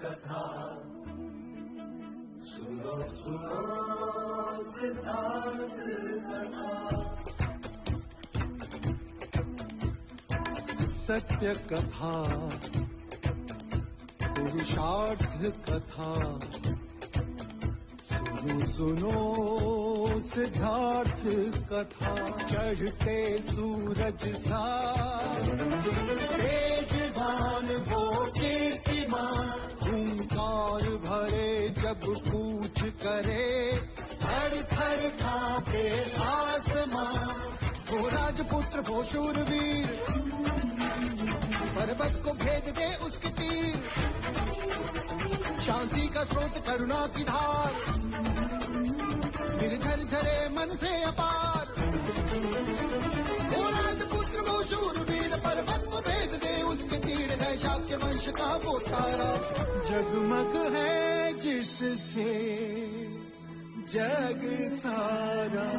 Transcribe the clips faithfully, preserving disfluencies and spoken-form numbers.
कथा सुनो सुनो सिद्धार्थ कथा। सत्य कथा पुरुषार्थ कथा सुनो सुनो सिद्धार्थ कथा। चढ़ते सूरज सा तेजवान वो कीर्तिमान। हुंकार भरे जब कूच करे थर थर कांपे आसमां। वो राजपुत्र वो शूरवीर पर्वत को भेद दे उसके तीर। शांति का स्रोत करुणा की धार निर्झर झरे मन से अपार। वो राजपुत्र वो शूरवीर पर्वत को भेद दे उसके तीर है शाक्य वंश का वो तारा। जगमग है जिससे जग सारा।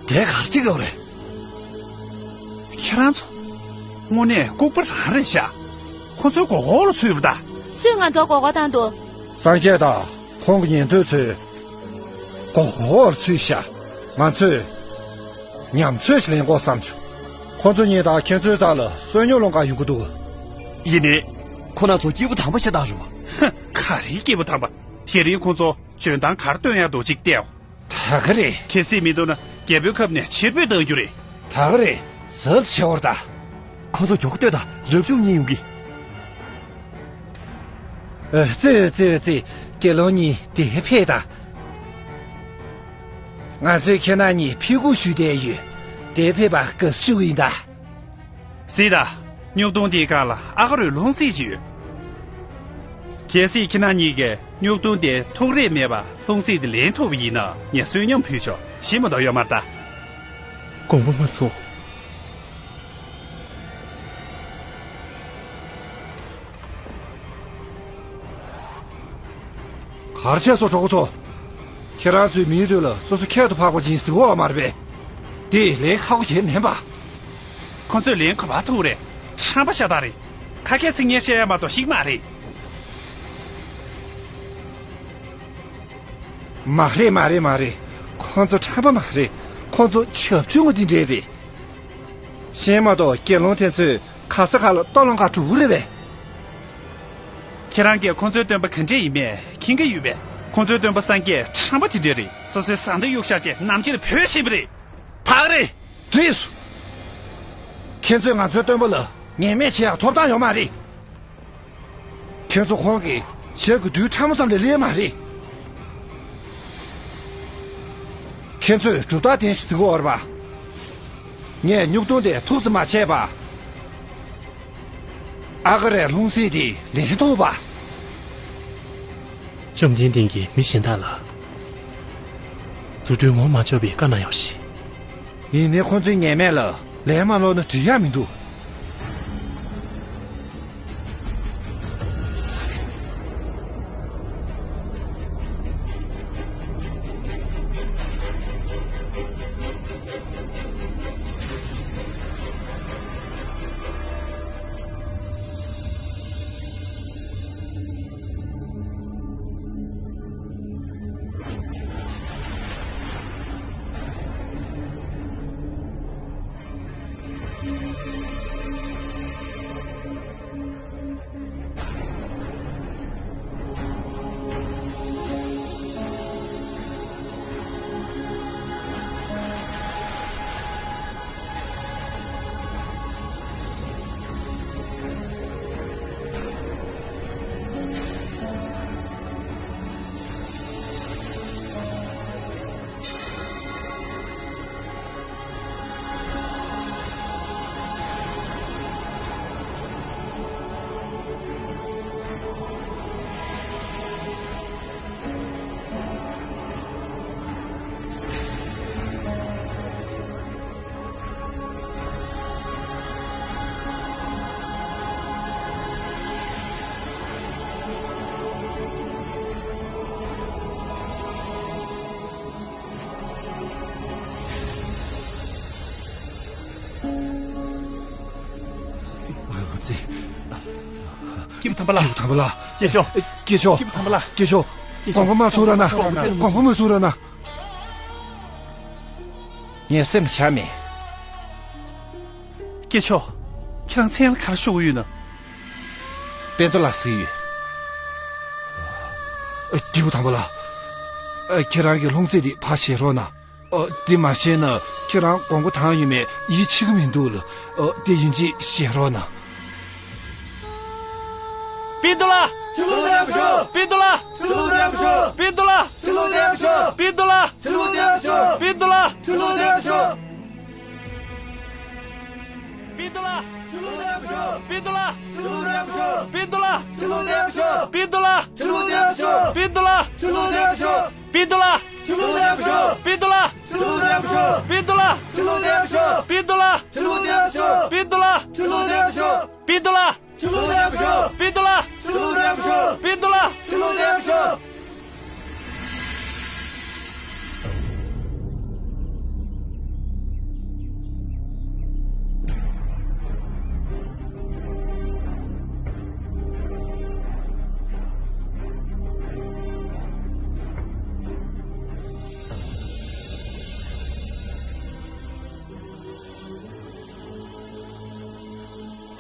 དེ་ག་རེ་བྱེད་ཀྱི་ཡོད་རེད། ཁྱེད་རང་ཚོ། དངོས་གནས་ལྐུགས་པ་རང་རེད་ཤག་ཁོ་ཚོའི་མགོ་སྐོར་ལ་ཚུད་པ་ད། སུས་ང་ཚོའི་མགོ་སྐོར་བཏང་འདུག་སངས་རྒྱས་དང་ཁོང་གི་ཉན་ཐོས་ཚོའི་མགོ་སྐོར་ཚུད་ཤག་ང་ཚོས་ཉམས་ཚོད་ཞིག་ལེན་དགོས་བསམ་བྱུང་། ཁོ་ཚོ་གཉིས་དང་ཁྱེད་ཚོའི་རྩ་ལ་བསོད་སྙོམས་སློང་ག་ཡོང་གི་འདུག་ཡིན་ནའི། ཁོ་རང་ཚོ་སྐྱེས་བུ་དམ་པ་ཤ་སྟག་རེད་བ། ཧ། ག་རེའི་སྐྱེས་བུ་དམ་པ། དེ་རིང་ཁོ་ཚོ་འཇོན་ཐང་ག་རེ་སྟོན་ཡག་འདུག་ཅིག་བལྟས། ད་ག་རེད། གལ་སྲིད་མི་འདུག་ན་རྒྱལ་པོའི་ཁབ་ནས་ཕྱིར་འབུད་གཏང་རྒྱུ་རེད། ད་ག་རེད། གཟབ་བྱེད་འོར་ད། ཁོ་ཚོ་མགྱོགས་ལྟོས་དང་རབ་བྱུང་གཉིས་ཡོང་གི། ཨ་ཙི་ཙི་ཙི། དགེ་སློང་གཉིས་དེ་ཕེབས་དང་། ང་ཚོས་ཁྱེད་རྣམ་གཉིས་ཕེབས་སྒུག་ཞུས་བསྡད་ཡོད། དེ་ཕེབས་པ་དགའ་བསུ་ཞུ་གི་ཡིན་ད། སྲིད་ད། སྨྱུག་དུང་དེའི་སྒང་ལ་ཨ་ག་རུའི་ལྷུང་བཟེད་ཅིག་ཡོད། གལ་སྲིད་ཁྱེད་རྣམ་གཉིས་ཀས་སྨྱུག་དུང་དེ་ཐུག་རེག་མེད་པར་ལྷུང་བཟེད་དེ་ལེན་ཐུབ་པ་ཡིན་ན་ངས་བསོད་སྙོམས་ཕུལ་ཆོག་ཞེ་མ་གཏོགས་ཡོད་མ་རེད་ད། དགོངས་པ་མ་ཚོམ། གར་ཆས་སོ་གྲོགས་པོ་ཚོ། ཁྱེད་རང་ཚོའི་མིའི་དུས་ལ་སོ་སོ་ཁྱད་དུ་འཕགས་པ་ཅིག་ཟེར་གོ་བ་མ་རེད་པས། དེ་ལེན་ཁག་པོ་ཞིག་མིན་པ། ཁོ་ཚོས་ལེན་གོ་བ་ཐུག་རེད། ཁྲམ་པ་ཤ་སྟག་རེད། ཁ་སྐད་ཚིག་ངན་བཤད་ཡ་མ་གཏོགས་ཞིག་མ་རེད། མ་རེད་མ་རེད་མ་རེད། ཁོ་ཚོ་ཁྲམ་པ་མ་རེད། ཁོ་ཚོ་བྱབས་ཆུང་ངུ་དེ་འདྲས་རེད། ཤེས་མ་གཏོགས་དགེ་སློང་དེ་ཚོས་ག་ས་ག་ལ་ལྟ་ལོང་ག་འགྲོ་གི་རེད་པས། ཁྱེད་རང་གིས་ཁོ་ཚོའི་སྟོན་པ་ག་འདྲས་ཡིན་མིན་མཁྱེན་གྱི་ཡོད་པས། ཁོ་ཚོའི་སྟོན་པ་སངས་རྒྱས་ཁྲམ་པ་དེ་འདྲས་རེད། སོ་སོའི་བཟའ་ཟླ་གཡུག་བཞག་བྱས་ནམ་ཕྱེད་ལ་བུད་ཤེས་པ་རེད། ད་ག་རེད། འགྲིགས་སོང་། ཁྱེད་ཚོས་ང་ཚོའི་སྟོན་པ་ལ་ངན་སྨད་བྱེད་ཡག་ཐོབ་ཐང་ཡོད་མ་རེད། ཁྱེད་ཚོ་ཁོང་གི་ཞབས་ཀྱི་རྡུལ་ཕྲ་མོ་ཙམ་ལས་ལྷག་མ་རེད། ཁྱེད་ཚོས་གྲུབ་རྟགས་ལྡན་ཞིག་གཟིགས་དགོས་པ། ངས་སྨྱུག་དུང་དེ་ཐུགས་སུ་མ་ཆུད་པ། ཨ་ག་རའི་ལྷུང་བཟེད་དེ་ལེན་ཐུབ་པ། བཅོམ་ལྡན་འདས་ཀྱིས་མི་གཞན་དག་ལ་རྫུ་འཕྲུལ་ངོམ་མ་ཆོག་པའི་བཀའ་གནང་ཡོད་ཞིང་། ཡིན་ནའི་ཁོ་ཚོའི་ཉེས་མེད་ལ་ལན་མ་སློག་ན་འགྲིག་ཡག་མི་འདུག་སྐྱིད་པོ་དམ་པ་ལགས། སྐྱིད་པོ་དམ་པ་ལགས། སྐྱེས་མཆོག་སྐྱེས་མཆོག་སྐྱིད་པོ་དམ་པ་ལགས། སྐྱེས་མཆོག་སྐྱེས་མཆོག་དགོངས་པ་མ་ཚོམ་རོགས་གནང་། དགོངས་པ་མ་ཚོམ་རོགས་གནང་། ངའི་སེམས་ཆགས་མེད། སྐྱེས་མཆོག་ཁྱེད་རང་མཚན་ལ་ག་རེ་ཤོར་གྱི་ཡོད་ན། པེ་ཏོ་ལགས་གཟིགས་ཡོད། སྐྱིད་པོ་དམ་པ་ལགས། ཁྱེད་རང་གི་ལྷུང་བཟེད་དེ་ཕར་བཞེས་རོགས་གནང་། ཨ། དེ་མ་བཞེས་ན་ཁྱེད་རང་དགོངས་པ་དྭངས་ཡོད་མེད་ཡིད་ཆེས་ཀྱི་མི་འདུག་ལ། ཨ། དེ་ཡིན་གཅིག་བཞེས་རོགས་གནང་། པི་ཏོ་ལགས། ཕྱི་ལོགས་བསྡད་ཤོག་པི་ཏོ་ལགས། ཕྱི་ལོགས་བསྡད་ཤོག་པི་ཏོ་ལགས། ཕྱི་ལོགས་བསྡད་ཤོག་པི་ཏོ་ལགས། ཕྱི་ལོགས་བསྡད་ཤོག་པི་ཏོ་ལགས། ཕྱི་ལོགས་བསྡད་ཤོག་པི་ཏོ་ལགས། ཕྱི་ལོགས་བསྡད་ཤོག་པི་ཏོ་ལགས། ཕྱི་ལོགས་བསྡད་ཤོག་པི་ཏོ་ལགས། ཕྱི་ལོགས་བསྡད་ཤོག་པི་ཏོ་ལགས། ཕྱི་ལོགས་བསྡད་ཤོག་པི་ཏོ་ལགས། ཕྱི་ལོགས་བསྡད་ཤོག་པི་ཏོ་ལགས། ཕྱི་ལོགས་བསྡད་ཤོག་པི་ཏོ་ལགས། ཕྱི་ལོགས་བསྡད་ཤོག་པི་ཏོ་ལགས། ཕྱི་ལོགས་བསྡད་ཤོག་པི་ཏོ་ལགས། ཕྱི་ལོགས་བསྡད་ཤོག་པི་ཏོ་ལགས། ཕྱི་ལོགས་བསྡད་ཤོག་པི་ཏོ་ལགས། ཕྱི་ལོགས་བསྡད་ཤོག་པི་ཏོ་ལགས། ཕྱི་ལོགས་བསྡད་ཤོག་པི་ཏོ་ལགས། ཕྱི་ལོགས་བསྡད་ཤོག་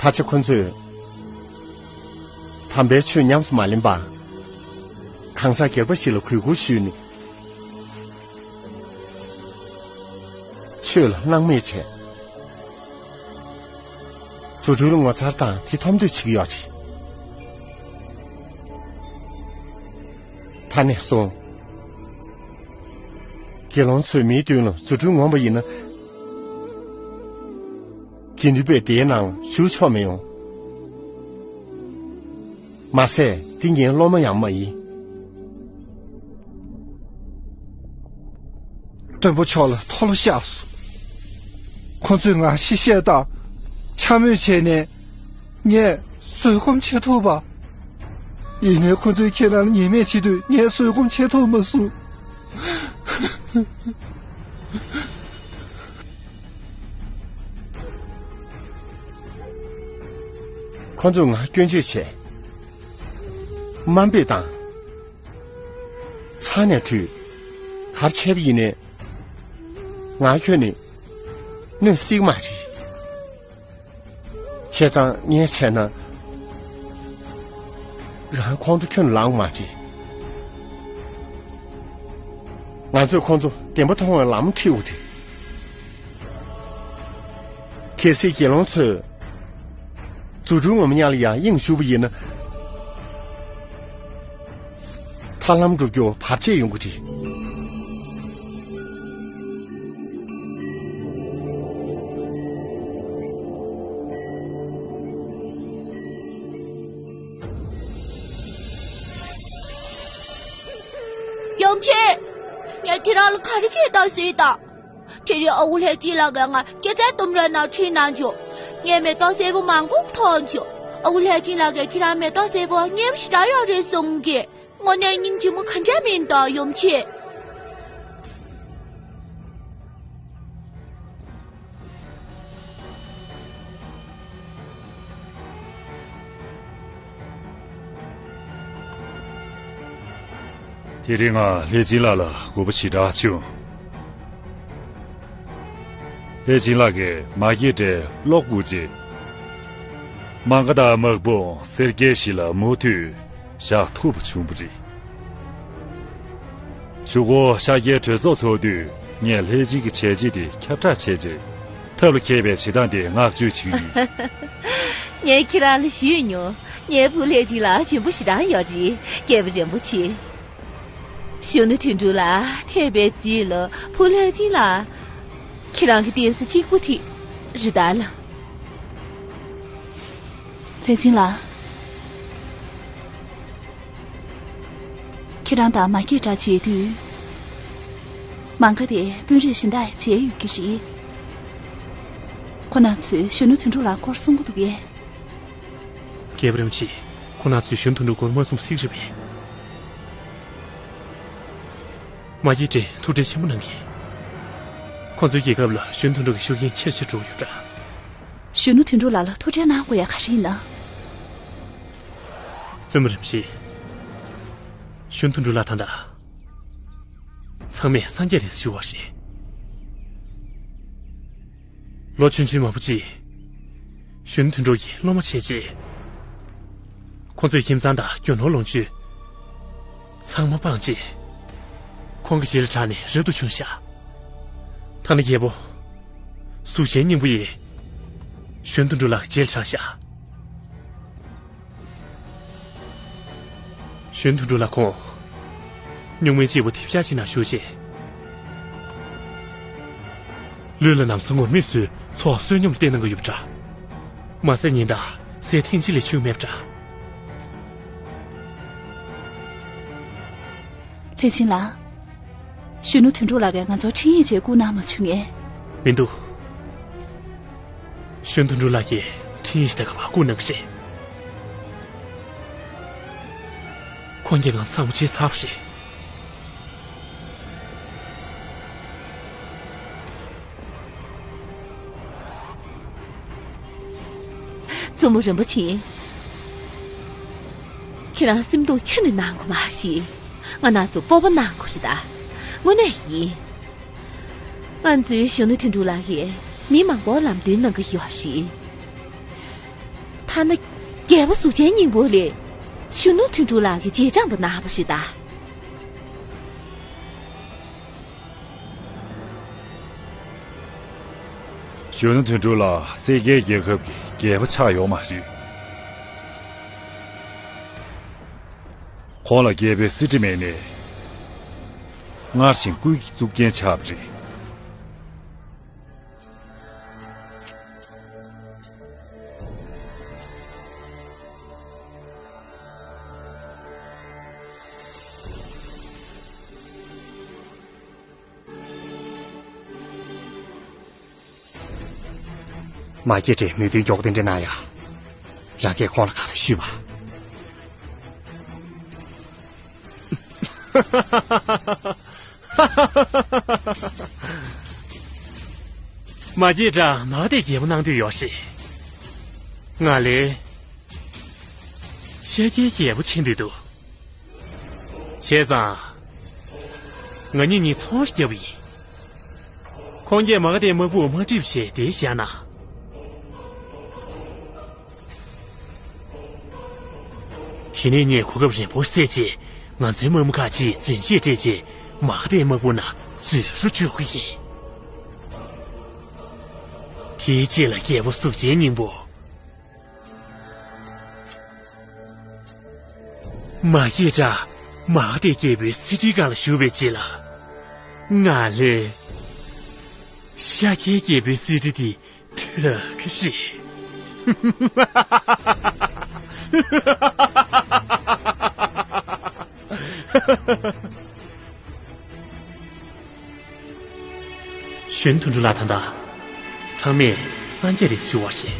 ད་ཆ་ཁོ་ཚོས་དམ་པའི་ཆོས་ཉམས་སུ་མ་ལེན་པར། གང་ཟག་སྒེར་པ་ཞིག་ལ་གུས་བཀུར་ཞུས་ནས། ཆོས་ལ་སྣང་མེད་བྱས། རྫུ་འཕྲུལ་ངོ་མཚར་དང་དེ་མཐོང་འདོད་བྱེད་ཀྱི་ཡོད་རེད། ད་ནས་བཟུང་། དགེ་སློང་ཚོས་མིའི་མདུན་ལ་རྫུ་འཕྲུལ་ངོམས་པ་ཡིན་ན། དགེ་འདུན་པས་དེའི་ནང་ཞུགས་ཆོག་མི་ཡོང་། མ་ཟད་འདི་ངའི་སློབ་མ་ཡང་མ་ཡིན། སྟོན་པ་མཆོག་ལ་མཐོལ་ལོ་བཤགས་སོང་། ཁོ་ཚོས་ང་གཤེ་བཤད་དང་འཕྱ་སྨོད་བྱས་ནས་ངས་བཟོད་སྒོམ་བྱེད་ཐུབ་པ། ཡིན་ནའི་ཁོ་ཚོས་ཁྱེད་རང་ལ་ཉེས་མེད་བྱེད་དུས་ངས་བཟོད་སྒོམ་བྱེད་ཐུབ་མ་སོང་། ཁོ་ཚོས་ང་སྐྱོན་བརྗོད་བྱས། དམའ་འབེབས་བཏང་། ཚར་ནས་དུས། གར་བྱས་པ་ཡིན་ནའི། ང་ཁྱོན་ནས་གནོད་སྲིད་མ་རེད། བྱས་ཙང་ངས་བྱས་ན། རང་ཁོང་ཁྲོ་ཁྱོན་ལངས་མ་རེད། ང་ཚོས་ཁོང་ཚོ་བདེན་པ་མཐོང་བའི་ལམ་ཁྲིད་དགོས་རེད། གལ་སྲིད་དགེ་སློང་ཚོས་རྫུ་འཕྲུལ་ངོམ་ཡག་ལ་ཡང་དབྱིངས་ཞུགས་པ་ཡིན་ན། ཐར་ལམ་བསྒྲུབ་རྒྱུ་བར་ཆད་ཡོང་གི་རེད། ཡོང་ཆེ། ངས་ཁྱེད་རང་ལ་ག་རེ་བྱས་ད་ཟེར་དང་། དེ་རིང་ཨ་ཁུ་ལྷས་སྦྱིན་ལགས་ཀྱིས་ང་སྐྱེད་ཚལ་ལྟུམ་ར་ནང་ཁྲིད་གནང་བྱུང་། ངས་མེ་ཏོག་སེར་པོ་མང་པོ་ཐོགས་བྱུང་། ཨ་ཁུ་ལྷས་སྦྱིན་ལགས་ཀྱིས་ཁྱེད་རང་མེ་ཏོག་སེར་པོ་སྙན་པོ་ཞེ་དྲག་ཡོད་རེད་གསུང་གི། དངོས་གནས་སྙིང་རྗེ་མོ་ག་འདྲ་མིན་ད་ཡོང་ཆེ། དེ་རིང་ང་ལྷས་སྦྱིན་ལགས་ལ་དགོས་པ་ཞེ་དྲག་བྱུང་། ལྷས་སྦྱིན་ལགས་ཀྱིས་མ་སྐྱེས་དགྲའི་གློག་བསྐུར་རྗེས། མ་ག་དང་དམག་དཔུང་སེར་སྐྱའི་གཞི་ལ་མུ་མཐུད་བཞག་ཐུབ་པ་བྱུང་བ་རེད། གཞུག་གུ་ཤཱཀྱའི་གྲོས་ཚོགས་ཚོགས་དུས་ངས་ལྷས་སྦྱིན་གྱི་བྱས་རྗེས་དེ་ཁྱབ་བསྒྲགས་བྱས་རྗེས། ཐབས་ལ་མཁས་པའི་བྱེད་སྟངས་དེ་བསྔགས་བརྗོད་བྱེད་ཀྱི་ཡིན། ངས་ཁྱེད་རང་ལ་ཞུས་མྱོང་། ངའི་བུ་ལྷས་སྦྱིན་ལགས་འཇོན་པོ་ཞེ་དྲག་ཡོད་རེད། སྐྱེས་པ་རིན་པོ་ཆེ། གཞོན་ནུ་དོན་གྲུབ་ལགས་ཐེག་པའི་རྩིས་ལ་བུ་ལྷས་སྦྱིན་ལགས། ཁྱེད་རང་གི་བསྟན་ས་གཅིག་པུ་དེ་རེད་ད་ལ། ལྷས་སྦྱིན་ལགས། ཁྱེད་རང་དང་མ་སྐྱེས་དགྲ་མཇལ་དུས། མ་ག་དེ་དཔོན་རིགས་གཞན་དག་མཇལ་ཡོད་ཀྱི་རེད། ཁོ་རང་ཚོས་གཞོན་ནུ་དོན་གྲུབ་ལགས་སྐོར་གསུང་གི་འདུག་གས། རྒྱལ་བ་རིན་པོ་ཆེ། ཁོ་རང་ཚོས་གཞོན་དོན་གྲུབ་སྐོར་མ་གསུངས་པ་གཟིགས་རེད་པས། མ་སྐྱེས་དགྲས་ཐུགས་ཁྲལ་ཆེན་པོ་གནང་གི། ཁོ་ཚོའི་རྒྱལ་ཁབ་ལ་གཞོན་དོན་གྲུབ་ཀྱི་ཤུགས་རྐྱེན་ཆེར་ཆེར་འགྲོ་གི་ཡོད་འདྲ། གཞོན་ནུ་དོན་གྲུབ་ལགས་ལ་ཐུགས་ཁྲལ་གནང་དགོས་ཡ་ག་རེ་ཡིན་ན། བཙུན་མོ་རིན་པོ་ཆེ། གཞོན་ནུ་དོན་གྲུབ་ལགས་ད་ལྟ་ཚང་མས་གསན་རྒྱ་རེད་ཞུ་བ་རེད། ལོ་ཆུང་ཆུང་མང་པོ་ཅིག་གཞོན་ནུ་དོན་གྲུབ་ཀྱི་སློབ་མ་བྱས་རྗེས། ཁོང་ཚོས་ཁྱིམ་ཚང་དང་རྒྱུ་ནོར་ལོངས་སྤྱོད་ཚང་མ་སྤངས་རྗེས། ཁོང་གི་རྗེས་ལ་དྲངས་ནས་རབ་ཏུ་བྱུང་ཤག་ཐ་ན་རྒྱལ་པོ་གཟུགས་ཅན་སྙིང་པོ་ཡིས་གཞོན་ནུ་དོན་གྲུབ་ལགས་རྗེས་ལ་དྲངས་ཤག་གཞོན་དོན་གྲུབ་ལགས་ཁོང་སྨྱུག་མའི་སྐྱེས་བུ་དེབ་ཤག་ཅིག་ནང་བཞུགས་རྗེས། ལུས་ལ་ན་བཟའ་ངུར་སྨྲིག་བཟོས་འཚོ་བ་བསོད་སྙོམས་ལ་བརྟེན་གནང་གི་ཡོད་པ་འདྲ། མ་ཟད་ཉིན་ལྟར་ཟས་ཐེངས་གཅིག་ལས་ཆུང་མེད་པ་འདྲ། ལྷས་བྱིན་ལགས། གཞོན་ནུ་དོན་གྲུབ་ལགས་ཀྱིས་ང་ཚོར་འཕྲིན་ཡིག་ཅིག་བསྐུར་གནང་མ་བྱུང་ངས། མི་འདུག་གཞོན་དོན་གྲུབ་ལགས་ཀྱིས་འཕྲིན་ཡིག་ཞིག་ད་ག་བར་བསྐུར་གནང་གི་རེད། ཁོང་གིས་ང་ཚང་མ་བརྗེད་ཚར་བ་རེད། བཙུན་མོ་རིན་པོ་ཆེ། ཁྱེད་རང་སེམས་སྡུག་ཁྱོན་ནས་གནང་དགོས་མ་རེད། ང་རང་ཚོ་སྤོབས་པ་གནང་དགོས་རེད་ད། དངོས་གནས་ཡིན། ང་ཚོའི་གཞོན་ནུ་དོན་གྲུབ་ལགས་ཀྱིས་མི་མང་པོར་ལམ་སྟོན་གནང་གི་ཡོད་རེད། ཐ་ན་རྒྱལ་པོ་གཟུགས་ཅན་སྙིང་པོ་ལས་གཞོན་ནུ་དོན་གྲུབ་ལགས་ཀྱིས་རྗེས་འབྲང་པ་གནང་བ་རེད་ད། གཞོན་ནུ་དོན་གྲུབ་ལགས་སེར་སྐྱའི་རྒྱལ་ཁབ་ཀྱི་རྒྱལ་པོ་ཆགས་ཡོད་མ་རེད། ཁོང་ལ་རྒྱལ་པོའི་གསེར་ཁྲི་མེད་ནས། སྔར་བཞིན་སྐུའི་གཙུག་རྒྱན་ཆགས་པ་རེད། མ་སྐྱེས་དགྲས་མོས་མཐུན་མགྱོགས་གཏན་འདྲེན་གནང་ཡ། རང་གིས་ཁོང་ལ་ག་རེ་ཞུས་པ། མ་སྐྱེས་དགྲ་མ་དེ་རྒྱལ་པོ་གནང་འདོད་ཡོད་ཞེས། ང་ལས་ཤཱཀྱའི་རྒྱལ་པོ་བྱེད་འདོད་འདུག་བྱས་ཙང་། ང་གཉིས་གཉིས་ཚོང་རེ་བརྒྱབ་པ་ཡིན། ཁོང་གིས་མ་ག་དྷའི་དམག་དཔུང་དམག་འཁྲུག་བྱས་དེ་བཞག་ན། དེ་ནས་ངས་གོ་སྐབས་རིང་པོ་བསད་རྗེས་ང་ཚོའི་དམག་མི་ཁག་ཅིག་རྫུན་བཤད་སྤྲད་རྗེས་མ་ག་དྷའི་དམག་དཔུང་ནང་འཛུལ་རུ་འཇུག་གི་ཡིན། དེའི་རྗེས་ལ་རྒྱལ་པོ་གཟུགས་ཅན་སྙིང་པོ། མ་སྐྱེས་དགྲ་མ་ག་དྷའི་རྒྱལ་པོའི་གསེར་ཁྲིའི་སྒང་ལ་བཞུགས་པའི་རྗེས་ལ། ང་ལས་ཤཱཀྱའི་རྒྱལ་པོའི་གསེར་ཁྲི་དེ་ཐོས་ཀྱི་རེད། གཞོན་དོན་གྲུབ་ལགས་ད་ལྟ་ཚང་མས་གསན་རྒྱ་རེད་ཞུ་བ་རེད།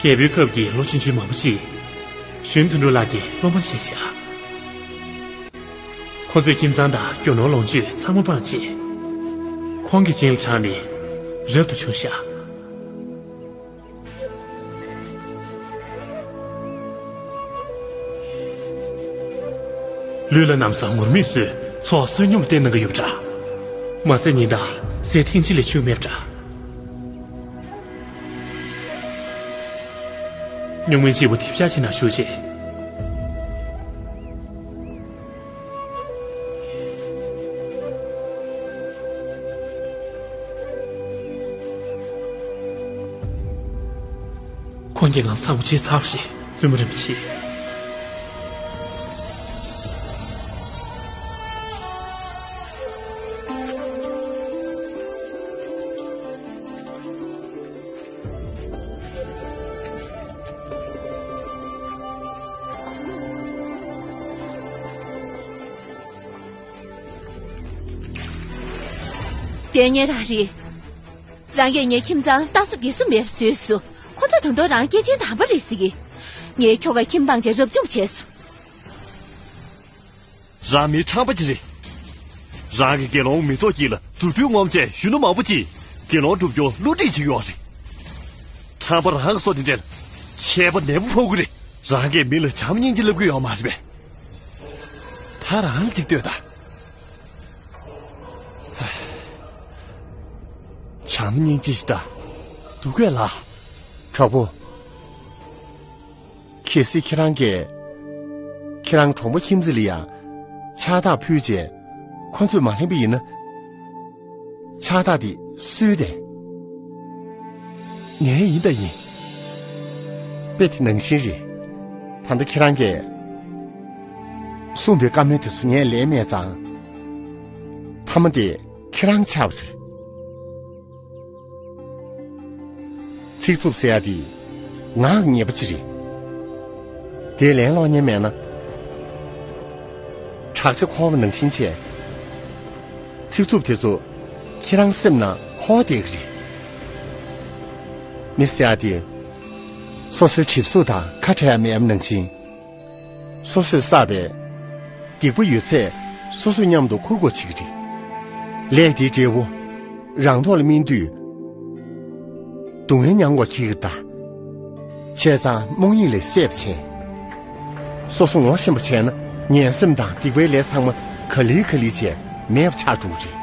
རྒྱལ་པོའི་སྐབས་ཀྱི་ལོ་ཆུང་ཆུང་མང་པོ་ཞིག་གཞོན་དོན་གྲུབ་ལགས་ཀྱི་སློབ་མ་བྱས་ཤག་ཁོ་ཚོས་ཁྱིམ་ཚང་དང་རྒྱུ་ནོར་ལོངས་སྤྱོད་ཚང་མ་སྤངས་རྗེས། ཁོང་གི་རྗེས་ལ་འབྲངས་ནས་རབ་ཏུ་བྱུང་ཤག་ལུས་ལ་ན་བཟའ་ངུར་སྨྲིག་བཟོས་འཚོ་བ་བསོད་སྙོམས་བསྟེན་གནང་གི་ཡོད་པ་འདྲ། མ་ཟད་ཉིན་ལྟར་ཟས་ཐེངས་གཅིག་ལས་ཆུང་མེད་པ་འདྲ། སྨྱུག་མའི་སྐྱེས་བུ་དེ་ཤག་ཅིག་ནང་བཞུགས་རྗེས། ཁོང་གིས་ང་ཚང་མ་བརྗེད་ཚར་བ་རེད། བཙུན་མོ་རིན་པོ་ཆེ། དེ་ངའི་རང་རེད། རང་གིས་ངའི་ཁྱིམ་ཚང་རྟ་སོ་སྒེག་སོ་མེད་པ་བཟོས་སོང་། ཁོ་ཚོ་ད་དུང་རང་སྐྱེས་ཆེན་དམ་པ་རེད་ཟེར་གི། ངས་ཁྱོ་ག་ཁྱིམ་སྤངས་བྱས་རབ་བྱུང་བྱས་སོང་། རང་མི་ཁྲམ་པ་ཅིག་རེད། རང་གི་དགེ་སློང་མི་ཚོགས་ཅིག་ལ་རྫུ་འཕྲུལ་ངོམ་བྱས་གཞོན་ནུ་མང་པོ་ཅིག་དགེ་སློང་སྒྲུབ་རྒྱུར་བསླུ་བྲིད་བྱེད་ཀྱི་ཡོད་རེད། ཁང་པ་རང་གི་སོ་དེ་འདྲ་ཁྱད་པར་ནད་པ་ཕོག་གི་རེད། རང་གིས་མི་ལ་བྱམས་སྙིང་རྗེ་ལབ་གི་ཡོད་མ་རེད་པས། ད་རང་ཅིག་ལྟོས་དང་། བྱམས་སྙིང་རྗེ་ཞིག་ད་འདུག་གས་ལ། གྲོགས་པོ། གལ་སྲིད་ཁྱེད་རང་གིས་ཁྱེད་རང་གྲོགས་པོ་ཁྱིམ་མཚེས་ལ་ཡང་ཕྱག་རྟགས་ཕུལ་རྗེས་ཁོ་ཚོས་མ་ལེན་པ་ཡིན་ན། ཕྱག་རྟགས་དེ་སུའི་རེད། ངའི་ཡིན་ད་ཡིན། དཔེ་དེ་ནང་བཞིན་རེད། ད་ལྟ་ཁྱེད་རང་གིས་གསུངས་པའི་བཀའ་མོལ་དེ་ཚོ་ངས་ལེན་མེད་ཙང་། མཐའ་མ་དེ་ཁྱེད་རང་ཆགས་པ་རེད། ཚིག་རྩུབ་ཟེར་ཡ་དེ་ངག་གི་ཉེས་པ་ཅིག་རེད། དེ་ལན་སློག་མཁན་མེད་ན། བྲག་ཅ་འཁོར་བ་ནང་བཞིན་བྱས། ཚིག་རྩུབ་དེ་ཚོ་ཁྱེད་རང་སེམས་ནང་འཁོར་བསྡད་ཀྱི་རེད། མི་ཟེར་ཡ་དེ་སོ་སོའི་གྲིབ་གཟུགས་དང་ཁ་བྲལ་ཡ་མེད་པ་ནང་བཞིན། སོ་སོས་བསགས་པའི་སྡིག་པ་ཡོད་ཚད་སོ་སོས་མཉམ་དུ་འཁུར་དགོས་བྱེད་ཀྱི་རེད། ལས་དེའི་འབྲས་བུ་རང་ཐོག་ལ་སྨིན་དུས། སྡུག་བསྔལ་མྱང་དགོས་ཀྱི་རེད་ད། བྱས་ཙང་རྨོངས་གཡེང་ལས་སད་པ་བྱས། སོ་སོ་ངོ་ཤེས་པ་བྱས་ན་ངན་སེམས་དང་སྡིག་པའི་ལས་ཚང་མ་ག་ལེ་ག་ལེ་བྱས་མེད་པ་ཆགས་འགྲོ་གི་རེད།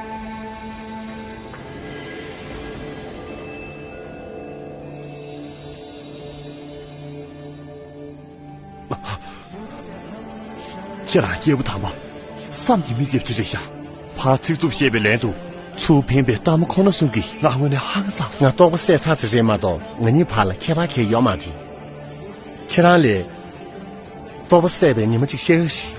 ཁྱེད་རང་སྐྱེས་བུ་དམ་པ། བསམ་གྱིས་མི་ཁྱབ་ཅིག་རེད་ཤག་ཕར་ཚིག་རྩུབ་བཤད་པའི་ལན་དུ། ཚུར་འཕེན་པའི་ལྟད་མོ་ཁོ་ན་གསུམ་གྱིས་ང་དངོས་གནས་ཧང་སངས། ང་རྟོགས་པ་སད་ཚར་ཚར་རེད་མ་གཏོགས་ང་གཉིས་བར་ལ་ཁྱད་པར་གང་ཡང་ཡོད་མ་རེད། ཁྱེད་རང་ལས། རྟོགས་པ་སད་པའི་ཉི་མ་གཅིག་ཤར་ཞིག་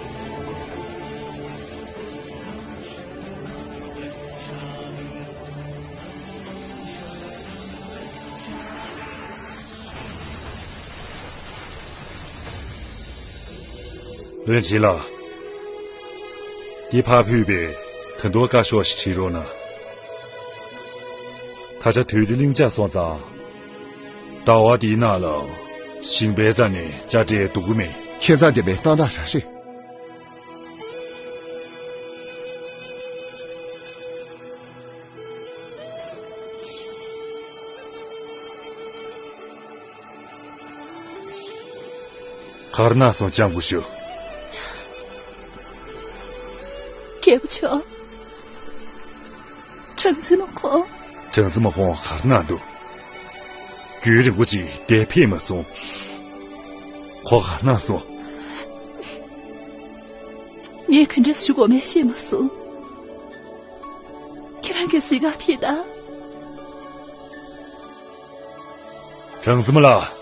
བློན་ཆེན་ལགས། འདི་ཕར་ཕུད་པའི་ད་དུང་བཀའ་ཤོག་ཞིག་བྲིས་རོགས་གནང་། ད་ཆ་དུས་དེ་ལྷིང་འཇགས་སོང་ཙང་། ཟླ་བ་འདིའི་ནང་ལ་ཞིང་པའི་རྩ་ནས་དཔྱ་ཁྲལ་བསྡུ་གི་མེད། ཁྱེད་རང་བདེན་པའི་གཏམ་དག་རང་རེད། ག་རེ་གནང་སོང་། ལྕམ་སྐུ་ཞབས། རྒྱལ་པོ་མཆོག་གྲངས་འཛིན་མ་ཁོང་། གྲངས་འཛིན་མ་ཁོང་ག་རེ་གནང་འདུག་རྒྱུན་རིང་པོ་ཅིག་འདིར་ཕེབས་མ་སོང་། ཁོ་ག་རེ་གནང་སོང་། ངས་ག་འདྲས་ཞུ་དགོས་མིན་ཤེས་མ་སོང་། ཁྱེད་རང་གིས་གཟིགས་ག་ཕེབས་དང་། གྲངས་འཛིན་མ་ལགས།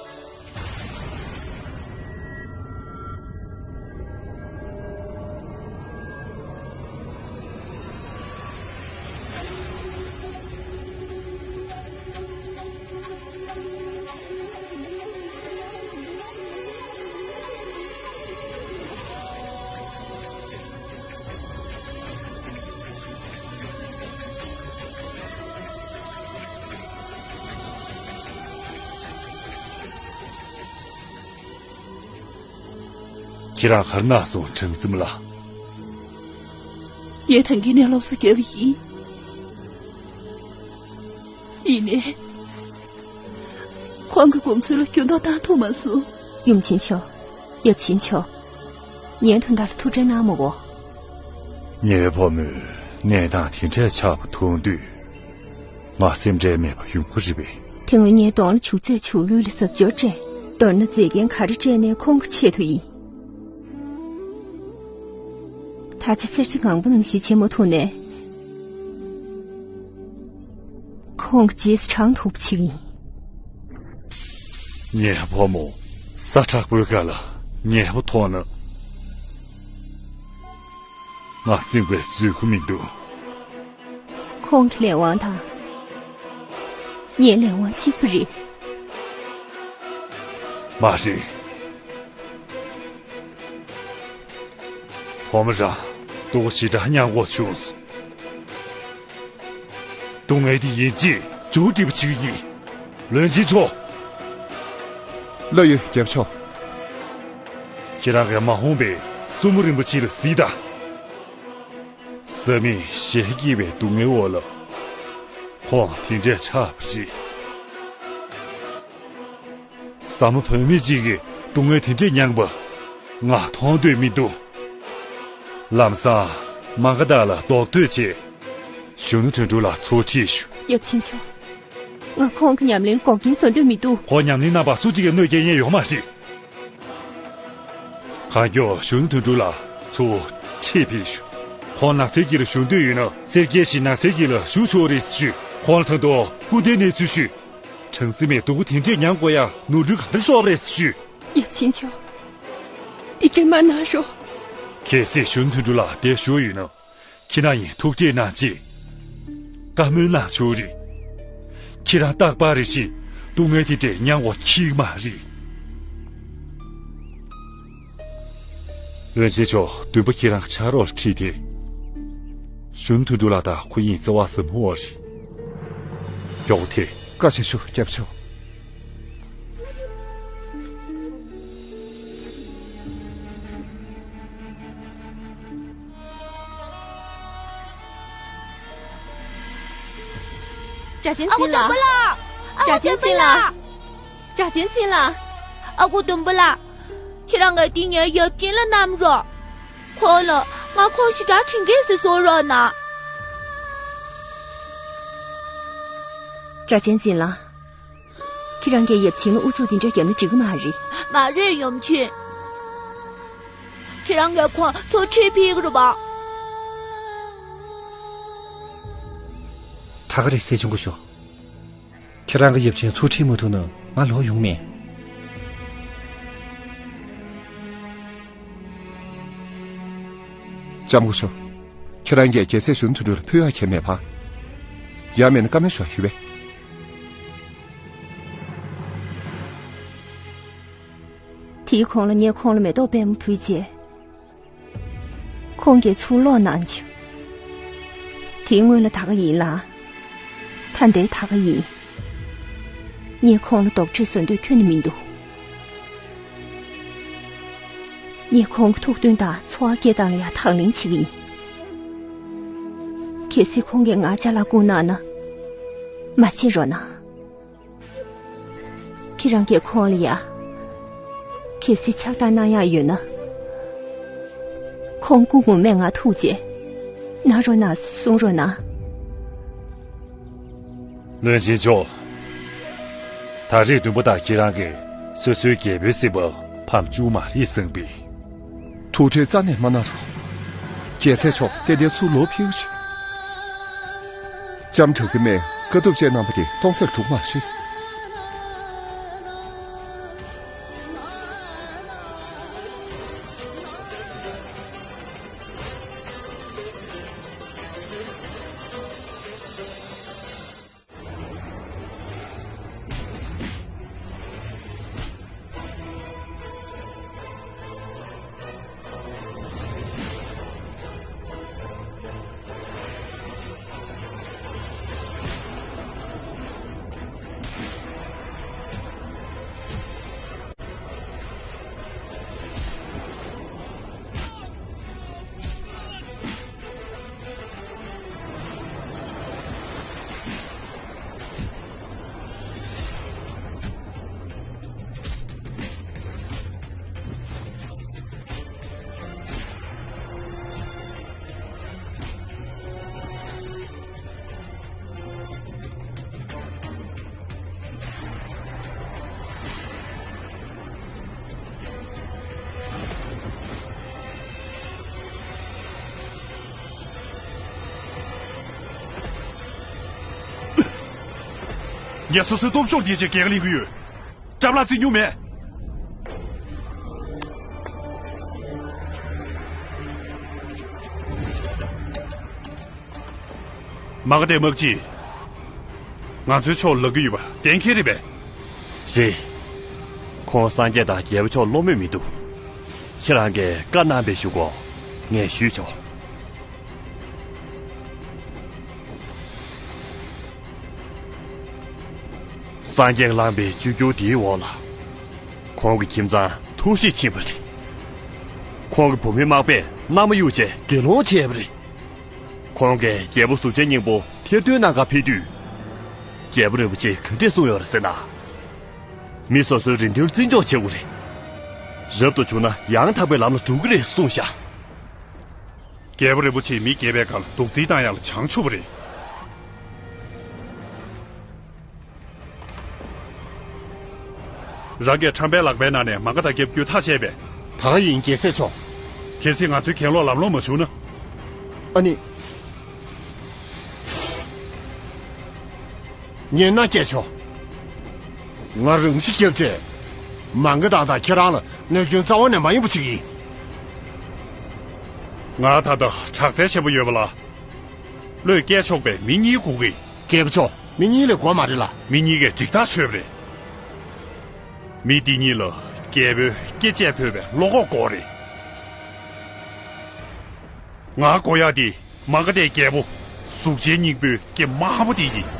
ཁྱེད་རང་ག་རེ་གནང་སོང་། གྲངས་འཛིན་མ་ལགས། ངས་ཐང་གི་ནས་སློབ་གསོ་བརྒྱབ་པ་ཡིན། ཡིན་ནའི། ཁོང་གི་དགོངས་ཚུལ་ལ་འགྱུར་ལྡོག་བཏང་ཐུབ་མ་སོང་། ཡུམ་ཆེན་མཆོག་ཡབ་ཆེན་མཆོག་ངའི་དོན་དག་ལ་ཐུགས་ཁྲལ་གནང་མི་དགོས། ངའི་བུ་མོས་གནས་སྟངས་དེ་འདྲ་ཆགས་པ་མཐོང་དུས། ང་སེམས་ཁྲལ་མེད་པ་ཡོང་གི་རེད་པས། དེ་སྔོན་ངའི་གདོང་ལ་བྱུག་རྫས་བྱུག་ལུད་ལ་གཟབ་སྦྱོར་སྤྲད། མདོར་ན་མཛེས་རྒྱན་ག་རེ་སྤྲད་ནའི་ཁོང་གི་ཆེད་དུ་ཡིན། ད་ཆ་གསེར་བྱེ་གང་པོ་ནང་བཞིན་བྱེད་མ་ཐུབ་ནའི། ཁོང་གི་རྗེས་སུ་འབྲང་ཐུབ་པ་ཞིག་ཡིན། ངའི་བུ་མོ་ས་དྲག་པོའི་སྒང་ལ་ཉེས་པ་མཐོང་ན། ང་སེམས་པས་བཟོད་ཀྱི་མི་འདུག་ཁོང་གི་ལས་དབང་དང་ངའི་ལས་དབང་གཅིག་པ་རེད། མ་རེད། བུ་མོ་རང་སྡུག་ཅིག་འདྲ་མྱངས་དགོས་བྱུང་སོང་། སྡུག་བསྔལ་འདི་ཡིན་གཅིག་མཇུག་སྒྲིལ་བ་བྱེད་ཀྱི་ཡིན། བློན་ཆེན་མཆོག་བློ་ཡོད་རྒྱལ་པོ་མཆོག་ཁྱེད་རང་གིས་མ་འོངས་པའི་བཙུན་མོ་རིན་པོ་ཆེ་ལ་གཟིགས་དང་། བཟའ་མི་ཞལ་སྐྱེས་པའི་སྡུག་བསྔལ་འོག་ལ་ཁོང་དེ་འདྲས་ཆགས་པ་རེད། བཟང་མོ་བུད་མེད་ཅིག་གིས་སྡུག་བསྔལ་དེ་འདྲས་མྱངས་པ་ང་མཐོང་འདོད་མི་འདུག་ལམ་སང་མ་ག་དག་ལ་རྡོག་ཐོས་བྱས། གཞོན་ནུ་དོན་གྲུབ་ལ་ཚུར་ཁྲིད་ཞུ། ཡབ་ཆེན་མཆོག་ང་ཁོང་གི་ཉམས་ལེན་འགོག་རྐྱེན་བཟོ་འདོད་མི་འདུག་ཁོ་ཉམས་ལེན་གནང་བར་སུ་གཅིག་གིས་གནོད་སྐྱེལ་མཁན་ཡོད་མ་རེད། གང་མགྱོགས་གཞོན་ནུ་དོན་གྲུབ་ལ་ཚུར་ཁྲིད་ཕེབས་ཞུ། ཁོང་ནགས་ཚལ་དཀྱིལ་ལ་བཞུགས་འདོད་ཡོད་ན་སེར་སྐྱའི་ཞིང་ནགས་ཚལ་དཀྱིལ་ལ་བཞུགས་ཆོག་རེད་ཞུ། ཁོང་ལ་ད་དུང་སྐུ་ཟླའི་གནས་ཚུལ་ཞུས། གྲངས་སེ་མེད་སྡུག་པོ་དེ་འདྲས་མྱངས་དགོས་ཡ་ནོར་འཁྲུལ་ག་རེ་ཤོར་རེད་ཞུས། ཡབ་ཆེན་མཆོག་འདི་འདྲས་མ་གནང་རོགས། གལ་སྲིད་གཞོན་ནུ་དོན་གྲུབ་ལགས་བསྡད་བཞུགས་ཡོད་ན། ཁྱེད་རང་ཡིན་ཐུགས་རྗེ་གནང་ཅིག་བཀའ་མོལ་གནང་ཆོག་རེད། ཁྱེད་རང་རྟག་པར་རེ་ཞིག་སྡུག་བསྔལ་དེ་འདྲས་མྱངས་དགོས་ཀྱི་མ་རེད། འོན་ཆེན་མཆོག་འདུན་པ་ཁྱེད་རང་ཕྱག་རོགས་ཁྲིད་དེ། གཞོན་ནུ་དོན་གྲུབ་ལགས་དང་ཁོ་གཉིས་བརྩེ་བ་ཟབ་མོ་བ་རེད། མགྱོགས་ཐེ། བཀའ་བཞིན་ཞུ་སྐྱབས་མཆོག་གྲྭ་བཙུན་ཨ་ཁུ་འཛིན་ལགས། བདུན་པོ་ལགས། ཨ་ཁུ་གྲྭ་བཙུན་འཛིན་ལགས། གྲྭ་བཙུན་འཛིན་ལགས། ཨ་ཁུ་བདུན་པོ་ལགས། ཁྱེད་རང་གིས་འདི་ངའི་ཡབ་ཆེན་ལ་བསྣམས་རོགས། ཁོང་ལ་ང་ཁོང་ཞེ་དྲག་དྲན་གྱི་ཟེར་གསུང་རོགས་གནང་། གྲྭ་བཙུན་འཛིན་ལགས། ཁྱེད་རང་གིས་ཡབ་ཆེན་ལ་ཨུ་ཚུགས་འདི་འདྲ་བརྒྱབ་ན་འགྲིག་གི་མ་རེད། མ་རེད་ཡབ་ཆེན། ཁྱེད་རང་གིས་ཁོང་ཚུར་ཁྲིད་ཕེབས་ཀྱི་རེད་པ། ད་ག་རེད་སྲས་ཆུང་སྐུ་ཞབས། ཁྱེད་རང་གི་ཡབ་ཆེན་ཚུར་ཁྲིད་མ་ཐུབ་ན་ང་ལོག་ཡོང་མེད། ལྕམ་སྐུ་ཞབས། ཁྱེད་རང་གིས་རྒྱལ་སྲས་གཞོན་ནུ་དོན་གྲུབ་ལ་ཕུལ་ཡག་གང་ཡང་མེད་པ། ཡང་མིན་ན་བཀའ་མོལ་ཞུ་ཡ་ཡོད་པས། དེའི་གོང་ལ་ངས་ཁོང་ལ་མེ་ཏོག་པད་མོ་ཕུལ་རྗེས། ཁོང་གིས་ཚུར་ལོག་གནང་བྱུང་། དེའི་སྔོན་ལ་ད་ག་ཡིན་ལ། ད་ལྟའི་ད་ག་ཡིན། ངས་ཁོང་ལ་རྡོག་ཁྲེས་བཟོ་འདོད་ཁྱོན་ནས་མི་འདུག་ངས་ཁོང་གི་ཐུགས་མཐུན་དང་འཚོ་བ་སྐྱེལ་སྟངས་ལ་ཡང་དང་ལེན་བྱེད་ཀྱི་ཡིན། གལ་སྲིད་ཁོང་གིས་ང་ཅ་ལག་བསྐུར་གནང་ན། མ་བྱེད་རོགས་གནང་། ཁྱེད་རང་གིས་ཁོང་ལ་ཡ། གལ་སྲིད་ཕྱག་རྟགས་གནང་ཡག་ཡོད་ན། ཁོང་སྐུ་ངོ་མས་ང་ཐུག་རྗེས། གནང་རོགས་གནང་གསུང་རོགས་གནང་། བློན་ཆེན་མཆོག་ད་རེས་བདུན་པོ་དང་ཁྱེད་རང་གིས་སོ་སོའི་རྒྱལ་པོའི་སྲིད་པ་ཕམ་བཅུག་མ་རེད་བསམ་པས། ཐུགས་ཁྲལ་རྩ་ནས་མ་གནང་རོགས། རྒྱལ་སྲས་མཆོག་ཏན་ཏན་ཚུར་ལོག་ཕེབས་ཤིག་ལྕམ་གྲགས་འཛིན་མས་དཀའ་སྡུག་སྤྱད་གནང་བ་དེ་སྟོང་ཟད་འགྲོ་མ་རེད། ངས་སོ་སོའི་སྟོབས་ཤུགས་དེ་ཅིག་གེགས་ལེན་གྱི་ཡོད། སྐྲབ་ལ་བརྩི་མྱོང་མེད། མ་ག་དྷའི་དམག་སྤྱིས་ང་ཚོའི་ཕྱོགས་ལ་ལག་གི་ཡོད་པ་གཏན་འཁེལ་རེད་པས། རེད། ཁོང་སངས་རྒྱས་དང་རྒྱལ་པོ་མཆོག་བློ་མོས་མི་འདུག་ཁྱེད་རང་གིས་བཀའ་གནང་བའི་གཞུག་གུ་ངས་ཞུས་ཆོག་སངས་རྒྱས་བླངས་པའི་བཅོས་བསྒྱུར་འདིའི་འོག་ལ། ཁོང་གི་ཁྱིམ་ཚང་ཐུགས་གཤིས་ཕྱིན་པ་རེད། ཁོང་གི་བུ་མོའི་དམག་དཔོན་མནའ་མ་གཡུགས་བྱས་དགེ་སློང་བྱས་པ་རེད། ཁོང་གིས་རྒྱལ་པོ་གཟུགས་ཅན་སྙིང་པོ་ཐེར་འདོན་གནང་གར་ཕེབས་དུས། རྒྱལ་པོ་རིན་པོ་ཆེས་ག་འདྲས་གསུངས་ཡོད་རེད་ཟེར་ན། མི་སོ་སོའི་རེ་འདུན་བརྩི་འཇོག་བྱེད་དགོས་རེད། རབ་ཏུ་བྱུང་ན་ཡང་དག་པའི་ལམ་ལ་འགྲོ་གི་རེད་གསུངས་ཤག་རྒྱལ་པོ་རིན་པོ་ཆེས་མི་རྒས་པའི་ཁར་སྡུག་རྩིས་བཏང་ཡག་ལ་བྱང་ཆུབ་པ་རེད། རང་གིས་ཁྲམ་པའི་ལག་པའི་ནང་ནས་མ་ག་དང་རྒྱབ་རྒྱུ་ཐག་བཅད་པས། ད་ག་ཡིན་རྒྱལ་སྲས་མཆོག་གལ་སྲིད་ང་ཚོའི་གྱེན་ལོག་ལམ་ལྷོང་མ་བྱུང་ན། ཨ་ནི། ངས་མནའ་སྐྱེལ་ཆོག་ང་རང་ཤི་སྐྱབས་བཅས། མང་གི་དང་དང་ཁྱེད་རང་ལ་གནོད་སྐྱོན་རྩ་བ་ནས་མ་ཡོང་པ་ཅིག་ཡིན། ང་ད་ལྟ་དྲག་རྩལ་ཆེན་པོ་ཡོད་པ་ལ། བློས་སྐྱེལ་ཆོག་པའི་མི་གཉིས་དགོས་ཀྱི། རྒྱལ་པོ་མཆོག་མི་གཉིས་ལས་དགོས་མ་རེད་ལ། མི་གཉིས་ཀས་འགྲིག་ཐག་ཆོད་པ་རེད། མི་འདི་གཉིས་ལ་རྒྱལ་པོའི་སྐེ་བཅད་ཕོད་པའི་བློ་ཁོག་དགོས་རེད། ང་དགོས་ཡག་འདི། མ་ག་དྷའི་རྒྱལ་པོ། གཟུགས་ཅན་སྙིང་པོའི་སྐེ་དམར་པོ་དེ་ཡིན།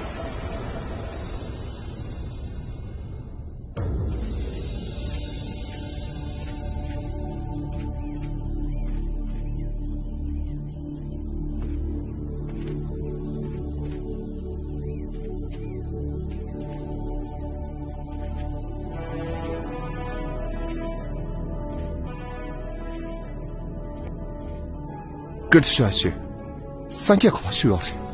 སྐད་ཆ་ཤོད། སངས་རྒྱས་ག་པར་བཞུགས་ཡོད་རེད།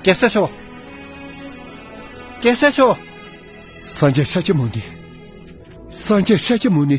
རྒྱལ་སྲས་མཆོག་རྒྱལ་སྲས་མཆོག་སངས་རྒྱས་ཤཱཀྱ་མུ་ནི། སངས་རྒྱས་ཤཱཀྱ་མུ་ནི།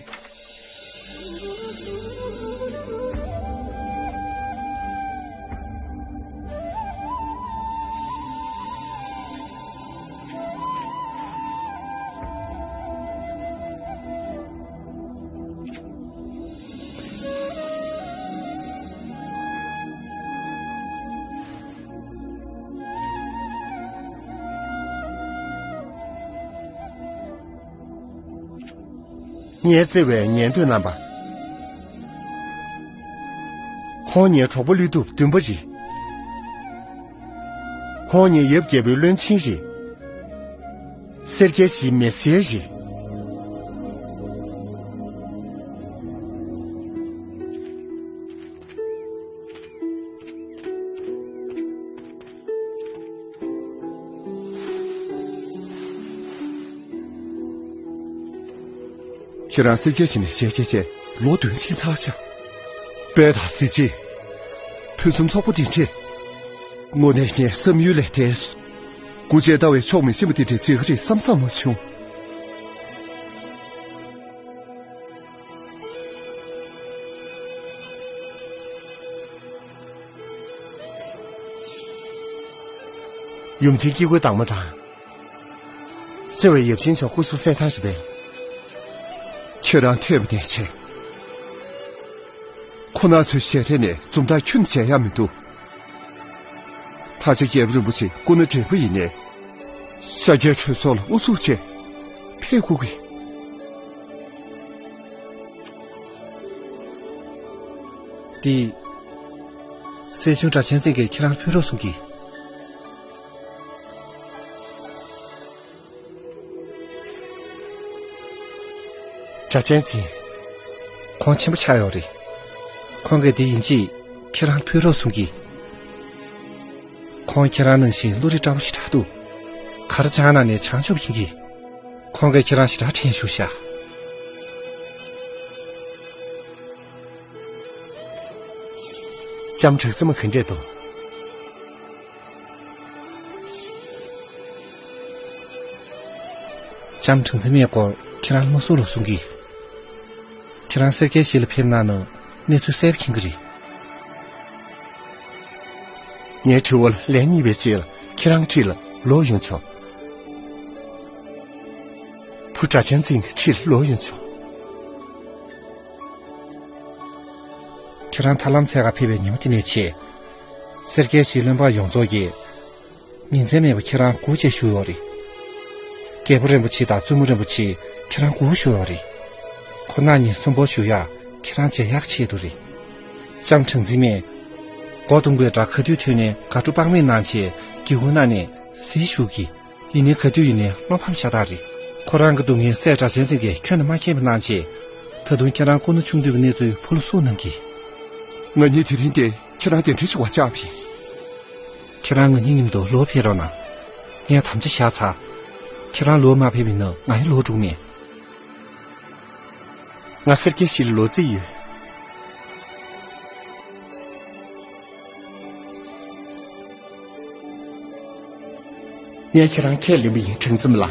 ངའི་བརྩེ་བའི་ཉན་ཐོས་རྣམ་པ། ཁོང་ངའི་གྲོགས་པོ་ཀླུ་སྒྲུབ་བདུན་པ་རེད། ཁོང་ངའི་ཡབ་རྒྱལ་པོའི་བློན་ཆེན་རེད། སེར་སྐྱའི་གཞིས་མེ་སེར་རེད། ཁྱེད་རང་སེར་སྐྱའི་གཞིས་ནས་ཞལ་གྱེས་བྱས་ལོ་བདུན་ཕྱིན་ཚར་ཤག་དཔལ་དང་གཟི་བརྗིད། ཕུན་སུམ་ཚོགས་པ་འདི་འདྲས། དངོས་གནས་ངའི་བསམ་ཡུལ་ལས་འདས་སོང་། སྐུ་མཆེད་ལྟ་བའི་ཕྱོགས་མི་ཤེས་པ་འདི་འདྲས་བྱེད་ཀྱི་རེད་བསམ་བསམ་མ་བྱུང་། ཡུམ་ཆེན་སྐྱེ་དགུའི་བདག་མོ་དང་། བརྩེ་བའི་ཡབ་ཆེན་མཆོག་སྐུ་གཟུགས་གསལ་ཐང་རེད་པས། ཁྱོད་རང་ཐོས་པ་ནས་ཆེ། ཁོ་ན་ཚོའི་ཞལ་ཐད་ནས་འཛུམ་མདངས་ཁྱོན་ནས་བྱས་ཡ་མི་འདུག་ད་ཆ་རྒྱལ་པོ་རིན་པོ་ཆེ་སྐུ་ན་བགྲེས་པོ་ཡིན་ནའི། ཤཱཀྱའི་གྲོས་ཚོགས་ལ་ཨུ་ཚུགས་བྱས། ཕེབས་དགོས་ཀྱི། འདི། སྲས་ཆུང་སྒྲ་གཅན་འཛིན་གྱིས་ཁྱེད་རང་ཕུལ་རོགས་གསུང་གི། སྒྲ་གཅན་འཛིན། ཁོང་ཆེན་པོ་ཆགས་ཡོད་རེད། ཁོང་གིས་འདི་ཡིན་གཅིག་ཁྱེད་རང་ཕུལ་རོགས་གསུང་གི། ཁོང་ཁྱེད་རང་ནང་བཞིན་བློ་རིག་བཀྲ་བོ་ཞེ་དྲག་འདུག་གར་སྦྱངས་ནས་བྱང་ཆུབ་ཡིན་གི། ཁོང་གིས་ཁྱེད་རང་ཞེ་དྲག་དྲན་བཞུགས་ཤག་ལྕམ་གྲགས་འཛིན་མ་ག་འདྲས་འདུག་ལྕམ་གྲགས་འཛིན་མའི་སྐོར་ཁྱེད་རང་ལ་མ་གསུང་རོགས་གསུང་གི། ཁྱེད་རང་སེར་སྐྱའི་གཞིས་ལ་ཕེབས་གནང་ན་གནས་ཚུལ་གསལ་པོ་མཁྱེན་གི་རེད། ངའི་དྲི་བར་ལན་རྙེད་པའི་རྗེས་ལ་ཁྱེད་རང་འཁྲིས་ལ་ལོག་ཡོང་ཆོག་བུ་སྒྲ་གཅན་འཛིན་གྱི་འཁྲིས་ལ་ལོག་ཡོང་ཆོག་ཁྱེད་རང་ཐར་ལམ་ཚལ་ཁ་ཕེབས་པའི་ཉིན་མོ་དེ་ནས་བྱས། སེར་སྐྱའི་གཞིས་བློན་འབངས་ཡོངས་རྫོགས་ཀྱིས། ཉིན་མཚན་མེད་པར་ཁྱེད་རང་སྒུག་བྱས་བཞུགས་ཡོད་རེད། རྒྱལ་པོ་རིན་པོ་ཆེ་དང་བཙུན་མོ་རིན་པོ་ཆེ་ཁྱེད་རང་སྒུག་བཞུགས་ཡོད་རེད། ཁོ་ན་ཉིན་གསུམ་པོ་བཞུགས་ཡག་ཁྱེད་རང་མཇལ་ཡག་ཆེད་དུ་རེད། ལྕམ་གྲགས་འཛིན་མས། མགོ་རྡུང་པའི་སྒྲ་ག་དུས་ཐོས་ནས་དགའ་སྤྲོ་དཔག་མེད་གནང་བྱས་སྒེའུ་ཁུང་ནང་ནས་གཟིགས་བཞུགས་ཀྱི། ཡིན་ནའི་ག་དུས་ཡིན་ནའི་བློ་ཕམ་ཤ་སྟག་རེད། ཁོ་རང་གི་སྡུག་བསྔལ་སྲས་གྲགས་ཆེན་ཚེ་གིས་ཁྱོན་ནས་མ་མཁྱེན་པ་གནང་བྱས། ད་དུང་ཁྱེད་རང་ཁོ་ན་ཆུང་དུས་ཀྱི་གནས་ཚུལ་ཕོ་ལོ་གསུངས་གནང་གིས། ང་གཉིས་དེ་རིང་འདིར་ཁྱེད་རང་གདན་འདྲེན་ཞུ་བར་བཅར་བ་ཡིན། ཁྱེད་རང་ང་གཉིས་མཉམ་དུ་ལོག་ཕེབས་རོགས་གནང་། ངས་དམ་བཅའ་བཞག་ཚར། ཁྱེད་རང་ལོག་མ་ཕེབས་པ་ཡིན་ན་ང་ཡང་ལོག་འགྲོ་གི་མེད། ང་སེར་སྐྱའི་གཞིས་ལ་ལོག་རྩིས་ཡོད། ངས་ཁྱེད་རང་ཁས་ལེན་པ་ཡིན། དྲང་ཙམ་ལ།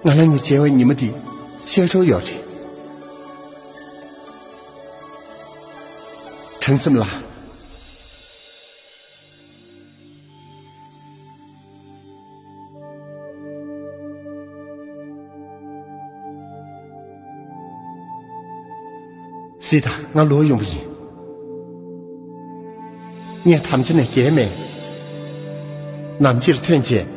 ང་རང་གཉིས་མཇལ་བའི་ཉི་མ་འདི་ཤར་འགྲོ་ཡོད་རེད། དྲང་ཙམ་ལ། གཟིགས་དང་། ང་ལོག་ཡོང་བ་ཡིན། ངས་དམ་བཅའ་ནས་འགལ་མེད། ནམ་ཕྱིར་ཐོན་བྱས།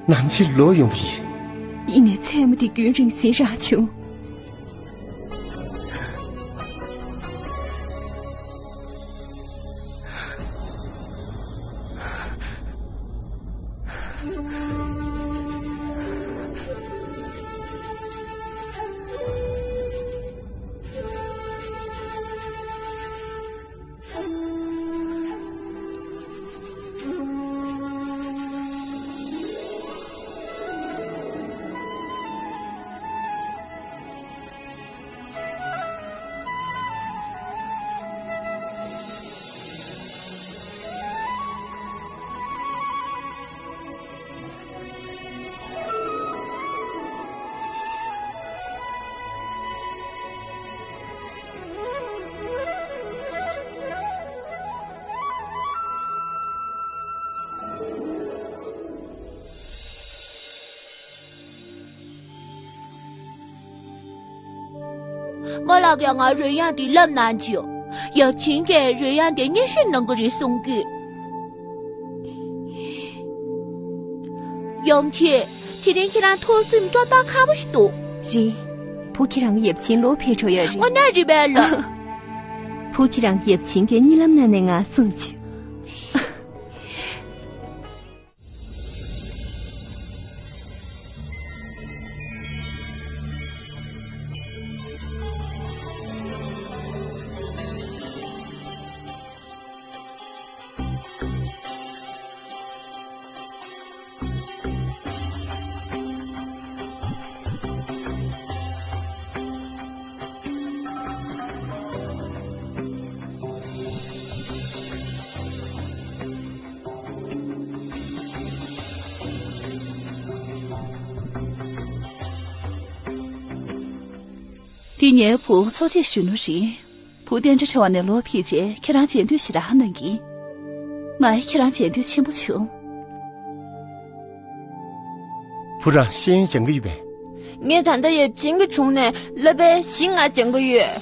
ནམ་ཕྱིར་ལོག་ཡོང་བ་ཡིན། ཡིན་ནའི་མཚན་མོ་དེ་རྒྱུན་རིང་ཟིན་རག་བྱུང་། རྨོ་ལགས་ཀྱིས་ང་རོལ་དབྱངས་དེ་བསླབ་གནང་བྱུང་། ཡབ་ཆེན་གྱིས་རོལ་དབྱངས་དེ་མཉེས་གཤོམ་གནང་གི་རེད་གསུང་གི། ཡབ་ཆེན། དེ་རིང་ཁྱེད་རང་ཐུགས་སེམས་སྤྲོ་ཐག་ཁ་པོ་ཞིག་འདུག་རེད། བུ་ཁྱེད་རང་ཡབ་ཆེན་ལོག་ཕེབས་འགྲོ་ཡོད་རེད། དངོས་གནས་རེད་པས་ལགས། བུ་ཁྱེད་རང་ཡབ་ཆེན་གྱིས་གཉིད་ལམ་ནང་ནས་ང་གསུངས་བྱུང་། འདི་ངའི་བུ་འཚོ་བྱེད་གཞོན་ནུ་རེད། བུ་གདན་ཁྲི་ཕྲེང་བ་ནས་ལོག་ཕེབས་རྗེས་ཁྱེད་རང་མཇལ་འདོད་ཞེ་དྲག་གནང་གིས། ང་ཡང་ཁྱེད་རང་མཇལ་འདོད་ཆེན་པོ་བྱུང་། བུ་རང་ཤེས་ཡོན་སྦྱང་གི་ཡོད་པས། ངས་ད་ལྟ་ཡབ་ཆེན་གྱི་དྲུང་ནས་བསླབ་པ་བཞི་ལྔ་སྦྱང་གི་ཡོད།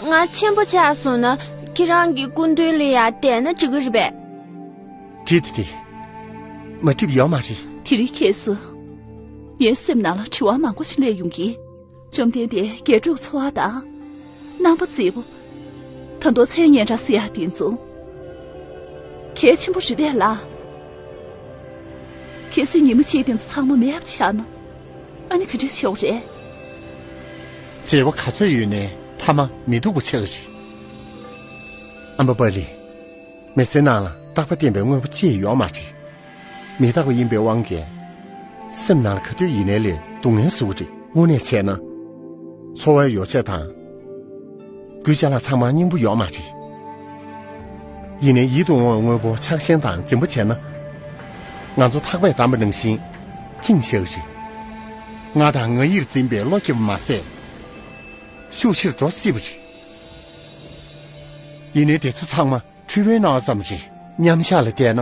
ང་ཆེན་པོ་ཆགས་སོང་ན་ཁྱེད་རང་གི་སྐུ་མདུན་ལ་ཡང་བསྡད་ན་འགྲིག་གི་རེད་པས། འགྲིག་དེ་འགྲིག་མ་འགྲིག་ཡོད་མ་རེད། དེ་རིང་ཁ་སང་། ངའི་སེམས་ནང་ལ་དྲི་བ་མང་པོ་ཞིག་སླེབས་ཡོང་གིས། བཅོམ་ལྡན་འདས་རྒྱན་དྲུག་འཚོ་བ་དང་། རྣམ་པ་མཛེས་པོ། ད་དུང་མཚན་སྙན་གྲགས་ཟེར་ཡག་དེ་ཚོ། གལ་ཆེན་པོ་རེད་པས་ལགས། གལ་སྲིད་ཉི་མ་གཅིག་དེ་ཚོ་ཚང་མ་མེད་པ་ཆགས་ན། ཨ་ནི་ག་འདྲ་ཆགས་རེད། བྱས་པ་ག་ཚོད་ཡོད་ནའི་མཐའ་མ་མི་སྡུག་པ་ཆགས་ཀྱི་རེད། ཨ་མ་པ་རེད། མི་ཚེའི་ནང་ལ་རྟག་པ་བརྟན་པའི་དངོས་པོ་ཅི་ཡང་ཡོད་མ་རེད། མི་རྟག་པ་ཡིན་པའི་དབང་གིས། སེམས་ནང་ལ་ག་དུས་ཡིན་ནའི་ལས་སྡུག་བསྔལ་བཟོ་གི་རེད། དངོས་གནས་བྱས་ན། འཚོ་བའི་ཡོ་བྱད་དང་། རྒྱུ་ཅ་ལག་ཚང་མ་སྙིང་པོ་ཡོད་མ་རེད། ཡིན་ནའི་ཡིད་དུ་འོང་བའི་དངོས་པོ་ཆགས་ཞེན་དང་འཛིན་པ་བྱས་ན། ང་ཚོ་ཐག་པས་བསྡམས་པ་ནང་བཞིན་བཅིངས་བཞག་གི་རེད། ང་དང་ང་ཡིར་འཛིན་པའི་བློ་སྐྱེ་བ་མ་ཟད། ཤུགས་ཆེར་འགྲོ་སྲིད་པ་རེད། ཡིན་ནའི་དེ་ཚོ་ཚང་མ་འཁྲུལ་པའི་སྣང་བ་ཙམ་རེད། མཉམ་བཞག་ལ་བལྟས་ན།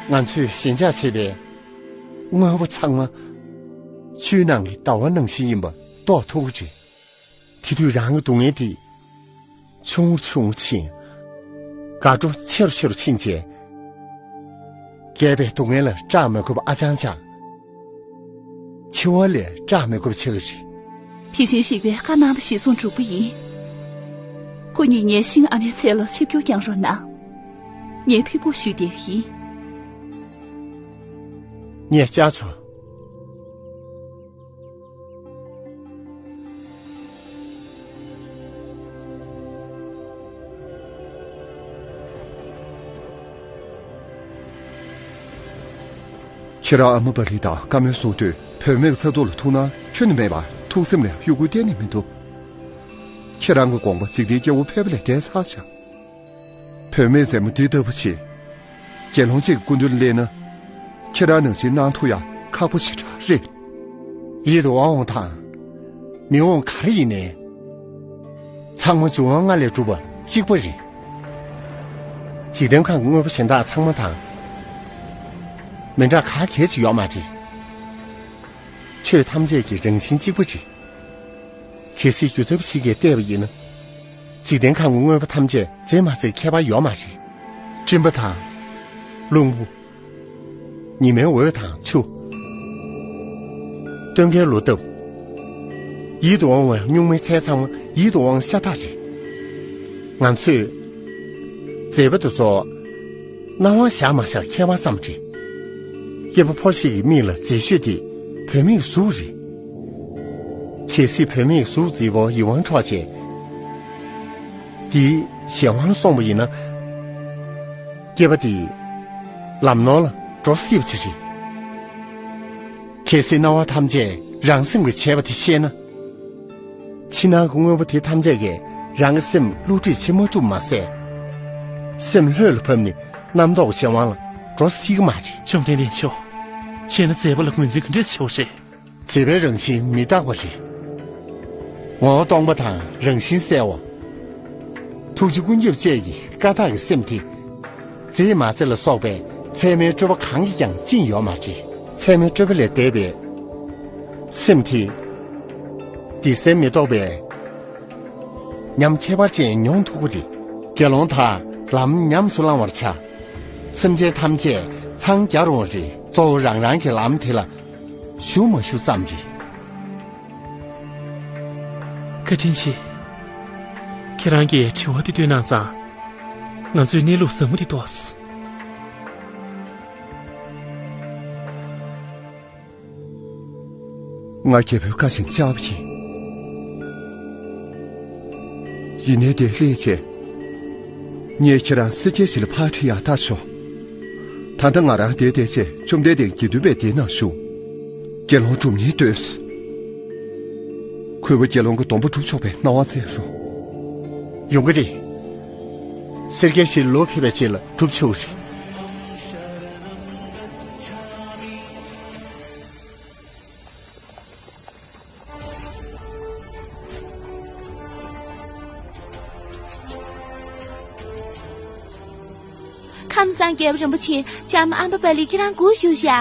ང་ཚོས་ཞེན་ཆགས་བྱེད་པའི་དངོས་པོ་ཚང་མ་ཆུའི་ནང་གི་ཟླ་བ་ནང་བཞིན་ཡིན་པ་རྟོགས་ཐུབ་ཀྱི་རེད། དེ་དུས་རང་གི་སྡུག་བསྔལ་དེ་ཆུང་ངུ་ཆུང་ངུ་ཕྱིན། དགའ་སྤྲོ་ཆེ་རུ་ཆེ་རུ་ཕྱིན་རྗེས། རྒས་པའི་སྡུག་བསྔལ་ལ་སྐྲག་མི་དགོས་པ་ཨ་ཅང་ཅང་། འཆི་བ་ལས་སྐྲག་མི་དགོས་པ་ཆགས་ཀྱི་རེད། དེ་བཞིན་གཤེགས་པས་བཀའ་གནང་བ་གཞིར་བཟུང་སྒྲུབ་པ་ཡིན། ཁོ་གཉིས་ངའི་ཤིང་ཨ་མའི་ཚལ་ལ་ཆིབས་བསྒྱུར་བསྐྱང་རོགས་གནང་། ངས་ཕུལ་ཕུག་ཞུས་བསྡད་པ་ཡིན། ངས་བཅར་ཆོག་ཁྱེད་རང་ཨ་མ་པ་ལི་དང་བཀའ་མོལ་གསུང་དུས་བུད་མེད་ཚ་ཐུག་ལ་ཐུག་ན་ཁྱོན་ནས་མེད་པར་ཐུགས་སེམས་ལ་གཡོ་འགུལ་གཏན་ནས་མི་འདུག་ཁྱེད་རང་གི་དགོངས་པ་འཇིག་རྟེན་སྐྱེ་བོ་ཕལ་པ་ལས་བརྒལ་ཚར་བཞག་བུད་མེད་མཛེས་མོ་འདི་ལྟ་བུ་ཞིག་དགེ་སློང་གཅིག་གི་སྐུ་མདུན་སླེབས་ན། ཁྱེད་རང་ནང་བཞིན་གནང་ཐུབ་ཡ་ཁག་པོ་ཞེ་དྲག་རེད། ཡིད་དུ་འོང་འོང་དང་། མི་འོང་ག་རེ་ཡིན་ནའི། ཚང་མ་འབྱུང་བ་ལྔ་ལས་གྲུབ་པ་གཅིག་པ་རེད། འཇིག་རྟེན་ཁམས་ཀྱི་དངོས་པོ་གཞན་དག་ཚང་མ་དང་། མི་འདྲ་ག་གེ་ཅིག་ཡོད་མ་རེད། ཆོས་ཐམས་ཅད་ཀྱི་རང་བཞིན་གཅིག་པ་རེད། གལ་སྲིད་སྒྱུ་རྩལ་པ་ཞིག་གིས་བལྟས་པ་ཡིན་ན། འཇིག་རྟེན་ཁམས་ཀྱི་དངོས་པོ་ཐམས་ཅད་མཛེས་མ་མཛེས་ཁྱད་པར་ཡོད་མ་རེད། སྤྲིན་པ་དང་། རླུང་བུ། ཉི་མའི་འོད་དང་ཆུ། སྟོན་ཁའི་ལོ་འདབ། ཡིད་དུ་འོང་བའི་སྨྱུག་མའི་ཚལ་ཚང་མ་ཡིད་དུ་འོང་ཤ་སྟག་རེད། ང་ཚོས་མཛེས་པ་དེ་ཚོ་སྣང་བ་བཞག་མ་བཞག་ཁྱད་པར་ཙམ་རེད། སྐྱེས་པ་ཕོ་ཞིག་གི་མིག་ལ་མཛེས་ཤོས་དེ་བུད་མེད་ཀྱི་གཟུགས་རེད། གལ་སྲིད་བུད་མེད་ཀྱི་གཟུགས་མཛེས་པོ་ཡིད་དབང་འཕྲོག་བྱས། དེའི་གཞན་དབང་ལ་སོང་བ་ཡིན་ན། སྐྱེས་པ་དེ་ལམ་ནོར་ལ་འགྲོ་སྲིད་པ་ཅིག་རེད། གལ་སྲིད་སྣང་བ་ཐམས་ཅད་རང་སེམས་ཀྱིས་བྱས་པ་དེ་ཤེས་ན། ཕྱི་ནང་གི་དངོས་པོ་དེ་ཐམས་ཅད་ཀྱིས་རང་གི་སེམས་བསླུ་བྲིད་བྱེད་མ་ཐུབ་མ་ཟད། སེམས་ལྷོད་ལ་བབས་ནས་རྣམ་རྟོག་གི་གཞན་དབང་ལ་འགྲོ་སྲིད་ཀྱི་མ་རེད། བཅོམ་ལྡན་འདས་མཆོག་བྱས་ན་མཛེས་པ་ལ་ངོས་འཛིན་ག་འདྲས་བྱེད་དགོས་རེད། མཛེས་པའི་རང་བཞིན་མི་རྟག་པ་རེད། ངོ་བོ་སྟོང་པ་དང་རང་བཞིན་གསལ་བ། ཐུགས་རྗེ་ཀུན་ཁྱབ་བཅས་ཀྱི་ཀ་དག་གི་སེམས་དེ། མཛེས་མ་མཛེས་ལ་སོགས་པའི་ཚད་མའི་སྤྲོས་པ་གང་གིས་ཀྱང་བཅིངས་ཡོད་མ་རེད། ཚད་མའི་སྤྲོས་པ་ལས་འདས་པའི་སེམས་དེ། འདི་སེམས་མི་རྟོག་པའི་ཉམས་ཁྱད་པར་ཅན་མྱོང་ཐུབ་པ་རེད། དགེ་སློང་དག་ལམ་ཉམས་སུ་བླང་བར་བྱ། སེམས་ཅན་ཐམས་ཅད་འཚང་རྒྱ་རུང་བ་རེད། གཙོ་བོ་རང་རང་གི་ལམ་དེ་ལ་ཞུགས་མ་ཞུགས་ཙམ་རེད། བཀའ་དྲིན་ཆེ། ཁྱེད་རང་གིས་དྲི་བ་དེ་བཏོན་གནང་ཙང་། ང་ཚོས་གནས་ལུགས་ཟབ་མོ་དེ་རྟོགས་སོང་། ང་རྒྱལ་པོའི་བཀའ་བཞིན་བཅར་བ་ཡིན། ཡིན་ནའི་འདིར་སླེབས་རྗེས། ངས་ཁྱེད་རང་སེར་སྐྱའི་གཞིས་ལ་ཕར་ཁྲིད་ཡག་ཐག་ཆོད། ད་ལྟ་ང་རང་འདིར་བསྡད་རྗེས་བཅོམ་ལྡན་འདས་དགེ་འདུན་པའི་སྡེ་ནང་ཞུགས། དགེ་སློང་སྒྲུབ་གཉེར་འདོན། གུས་པ་དགེ་སློང་གི་སྡོམ་པ་སྒྲུབ་ཆོག་པའི་གནང་བ་མཛད་རོགས། ཡོང་གི་རེད། སེར་སྐྱའི་གཞིས་ལ་ལོག་ཕེབས་པའི་རྗེས་ལ་སྒྲུབ་ཆོག་གི་རེད། ཁམས་བཟང་རྒྱལ་པོ་རིན་པོ་ཆེ། ལྕམ་ཨམ་བ་པ་ལི་ཁྱེད་རང་སྒུག་བཞུགས་ཤག་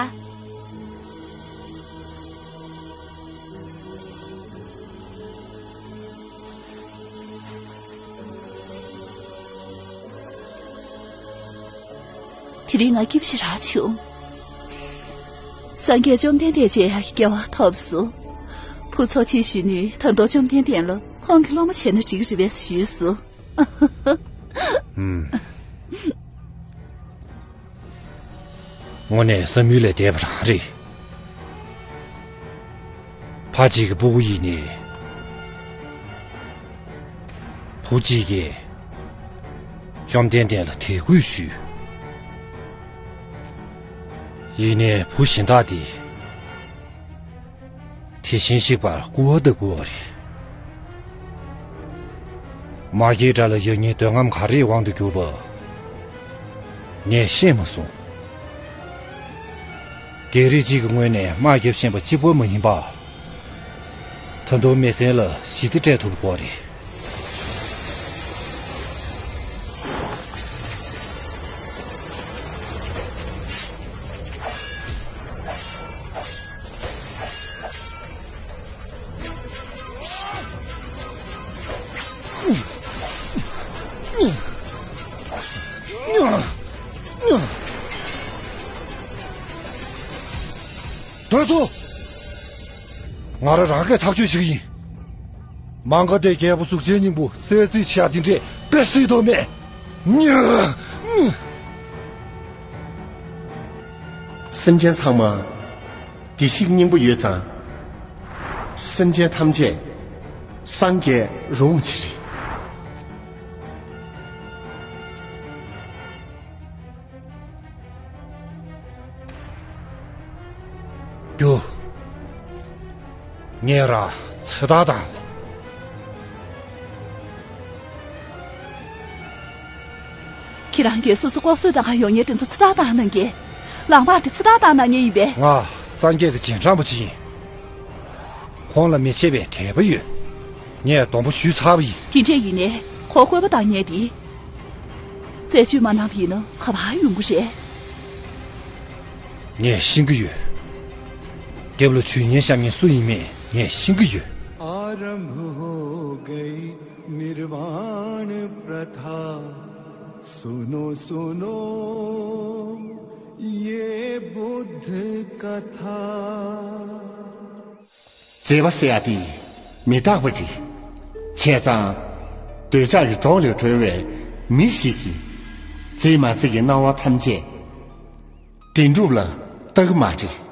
དེ་རིང་ང་སྐྱིད་པོ་ཞེ་དྲག་བྱུང་། སངས་རྒྱས་བཅོམ་ལྡན་འདས་མཇལ་ཡག་གི་སྐལ་བ་ཐོབ་སོང་། བུ་ཚོ་ཆེ་ཞུས་ནས་ད་དུང་བཅོམ་ལྡན་འདས་ལ་ཁོང་གི་སློབ་མ་བྱས་ན་འགྲིག་གི་རེད་པས་ཞུས་སོང་། ཨུམ། དངོས་གནས་བསམ་ཡུལ་ལས་འདས་པ་རང་རེད། ཕ་གཅིག་གི་སྤུ་གུ་ཡིན་ནའི། བུ་གཅིག་གིས་བཅོམ་ལྡན་འདས་ལ་དད་གུས་ཞུས། ཡིན་ནའི་བུ་གཞན་དག་དེ། དེ་བཞིན་གཤེགས་པར་སྐུར་བ་བཏབ་དགོས་པ་རེད། མ་སྐྱེས་དགྲ་ལ་ཡང་སྙིང་འདོད་རྔམ་ག་རེའི་དབང་དུ་གྱུར་པ། ངས་ཤེས་མ་སོང་། རྒྱལ་རིགས་གཅིག་གི་ངོས་ནས་དམག་རྒྱབ་ཤེས་པ་གཅིག་པོ་མ་ཡིན་པ། ད་དུང་མེ་སྲེག་ལ་ཞི་བདེ་སྤྲད་ཐུབ་དགོས་རེད། དོལ་ཚོ། ང་རང་རང་གིས་ཐག་གཅོད་བྱེད་ཀྱི་ཡིན། མང་ག་དེ་རྒྱལ་པོ་གཟུགས་ཅན་སྙིང་པོ་གསལ་རྩིས་བྱ་དེ་འདྲས་དཔེ་སྲིད་དོ་མེད། སེམས་ཅན་ཚང་མ་ བདེ་གཤེགས་སྙིང་པོ་ཡོད་ཙང་། སེམས་ཅན་ཐམས་ཅད་སངས་རྒྱས་རུང་བ་ཅིག་རེད། རྒྱུ། ངས་ར་ཚེ་ཐར་དང་། ཁྱེད་རང་གིས་སོ་སོ་ལྐོག་གསོད་བཏང་ག་ཡོང་མཁན་དེ་ཚོ་ཚེ་ཐར་བཏང་གནང་གི། ལམ་བར་དེ་ཚེ་ཐར་བཏང་གནང་མཁན་ཡིན་པས། ང་སངས་རྒྱས་དང་རྗེས་འབྲང་པོ་ཅིག་ཡིན། ཁོང་ལ་མི་ཕྱེད་པའི་དད་པ་ཡོད། ངས་སྡོང་པོ་ཞུས་ཚར་བ་ཡིན། དེ་འདྲས་ཡིན་ནའི་ཁོ་བཀོད་པ་བཏང་མཁན་དེ། རྩད་གཅོད་མ་གནང་བ་ཡིན་ན་ག་པར་ཡོང་གི་རེད། ངས་ཤེས་ཀྱི་ཡོད། རྒྱབ་ལ་ཇུས་ཉེས་བཤམས་མཁན་སུ་ཡིན་མིན་ངས་ཤེས་ཀྱི་ཡོད། आरंभ हो गई निर्वाण प्रथा। सुनो सुनो ये बुद्ध कथा। མཛེས་པ་ཟེར་ཡ་དེ་མི་རྟག་པ་རེད། བྱས་ཙང་། འདོད་ཆགས་ཀྱི་སྒྲོག་ལས་གྲོལ་བའི་མི་ཞིག་གིས། མཛེས་མ་མཛེས་ཀྱི་སྣང་བ་ཐམས་ཅད་བདེན་གྲུབ་ལ་ལྟ་གི་མ་རེད།